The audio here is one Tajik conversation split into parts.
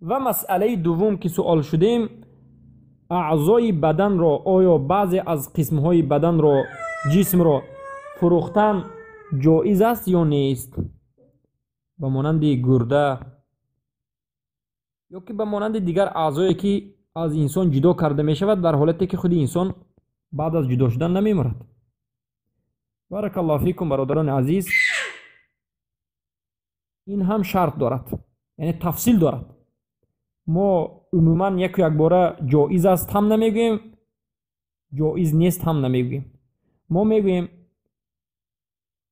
Ва масъалаи дуввум, ки суол шудем, аъзои баданро, оё баъзе аз қисмҳои баданро, ҷисмро фурӯхтан ҷоиз аст ё нест? Ба монанди гурда ё ки ба монанди дигар аъзое, ки аз инсон ҷудо карда мешавад, дар ҳолате ки худи инсон баъд аз ҷудо шудан намемурад. Баракаллоҳу фикум, бародарони азиз, ин ҳам шарт дорад, яъне тафсил дорад. Мо умуман яку якбора ҷоиз аст ҳам намегӯем, ҷоиз нест ҳам намегӯем. Мо мегӯем,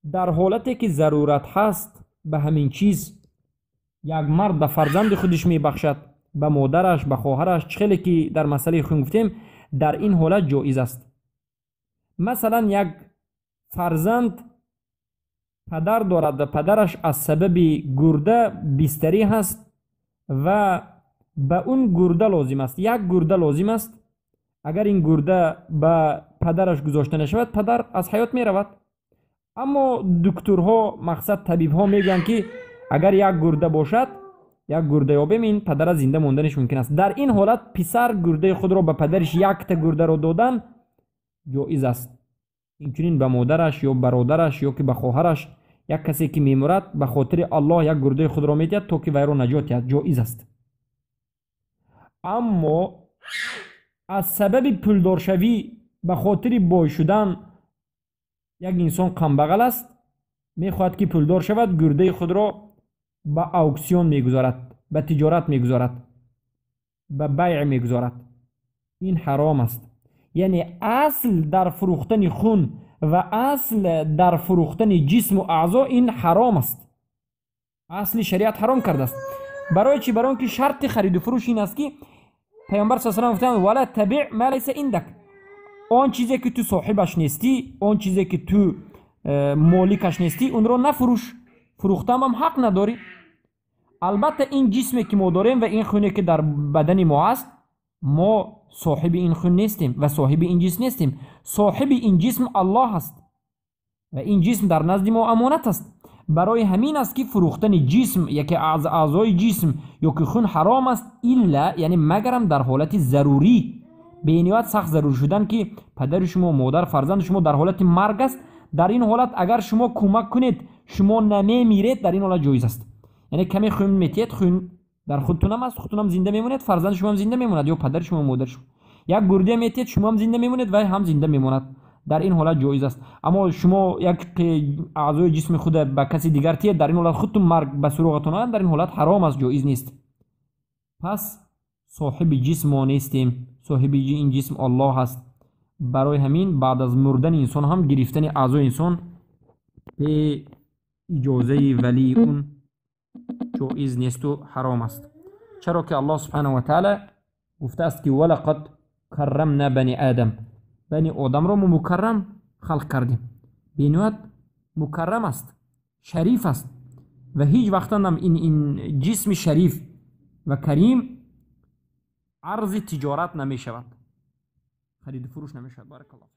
дар ҳолате ки зарурат ҳаст ба ҳамин чиз, як мард ба фарзанди худаш мебахшад, ба модараш, ба хоҳараш, чӣ хеле ки дар масъалаи хун гуфтем, дар ин ҳолат ҷоиз аст. Масалан, як фарзанд падар дорад ва падараш аз сабаби гурда бистарӣ ҳаст ва ба он гурда лозим аст, як гурда лозим аст. Агар ин гурда ба падараш гузошта нашавад, падар аз ҳаёт меравад. Аммо духтурҳо, мақсад табибҳо мегӯянд, ки агар як гурда бошад, як гурда ёбем, ин падара зинда монданаш мумкин аст. Дар ин ҳолат писар гурдаи худро ба падараш, якта гурдаро додан ҷоиз аст. Инчунин ба модараш ё бародараш ё ки ба хоҳараш, як касе ки мемурад, ба хотири Аллоҳ як гурдаи худро медиҳад, то ки вайро наҷот диҳад, ҷоиз аст. Аммо аз сабаби пулдоршавӣ, ба хотири бой шудан, як инсон камбағал аст, мехоҳад ки пулдор шавад, гурдаи худро ба ауксион мегузорад, ба тиҷорат мегузорад, ба байъ мегузорад. Ин ҳаром аст. Яъне асл дар фурӯхтани хун ва асл дар фурӯхтани ҷисму аъзо ин ҳаром аст. Асли шариат ҳаром кардааст. Барои чӣ? Барои он ки шарти хариду фурӯш ин аст, ки Пайғамбар с салам гуфтанд: «Вала табиъ ма лайса индак». Он чизе ки ту соҳибаш нестӣ, он чизе ки ту моликаш нестӣ, онро нафурӯш, фурӯхтан ҳам ҳақ надорӣ. Албатта, ин ҷисме ки мо дорем ва ин хуне ки дар бадани мо аст, мо соҳиби ин хун нестем ва соҳиби ин ҷисм нестем. Соҳиби ин ҷисм Аллоҳ аст ва ин ҷисм дар назди мо амонат аст. Барои ҳамин аст, ки фурӯхтани ҷисм, яке аз аъзои ҷисм ё ки хун ҳаром аст, илла, яъне магарам дар ҳолати зарурӣ, бениҳоят сахт зарур шудан, ки падари шумо, модар, фарзанди шумо дар ҳолати марг аст. Дар ин ҳолат агар шумо кӯмак кунед, шумо намемиред, дар ин ҳолат ҷоиз аст. Яъне каме хун метиҳед, хун дар худтунам аст, худтунам зинда мемонед, фарзанди шумоам зинда мемонад ё падари шумо, модари шумо. Як гурдия метиҳед, шумоам зинда мемонед, вай ҳам зинда мемонад. Дар ин ҳолат ҷоиз аст. Аммо шумо як аъзои ҷисми худа ба каси дигар тиҳед, дар ин ҳолат худтун марг ба суроғатон ояд, дар ин ҳолат ҳаром аст, ҷоиз нест. Пас соҳиби ҷисм мо нестем, соҳиби ин ҷисм Аллоҳ аст. Барои ҳамин баъд аз мурдани инсон ҳам гирифтани аъзои инсон бе иҷозаи валии он ҷоиз несту ҳаром аст. Чаро ки Аллоҳ субҳанаҳу ва таъала гуфтааст, ки «Валақад каррамна бани Одам», бани Одамро мо мукаррам халқ кардем. Бениҳоят мукаррам аст, шариф аст ва ҳеҷ вақтанам ин ҷисми шариф ва карим арзи тиҷорат намешавад, хариду фурӯш намешавад. Баракаллоҳ.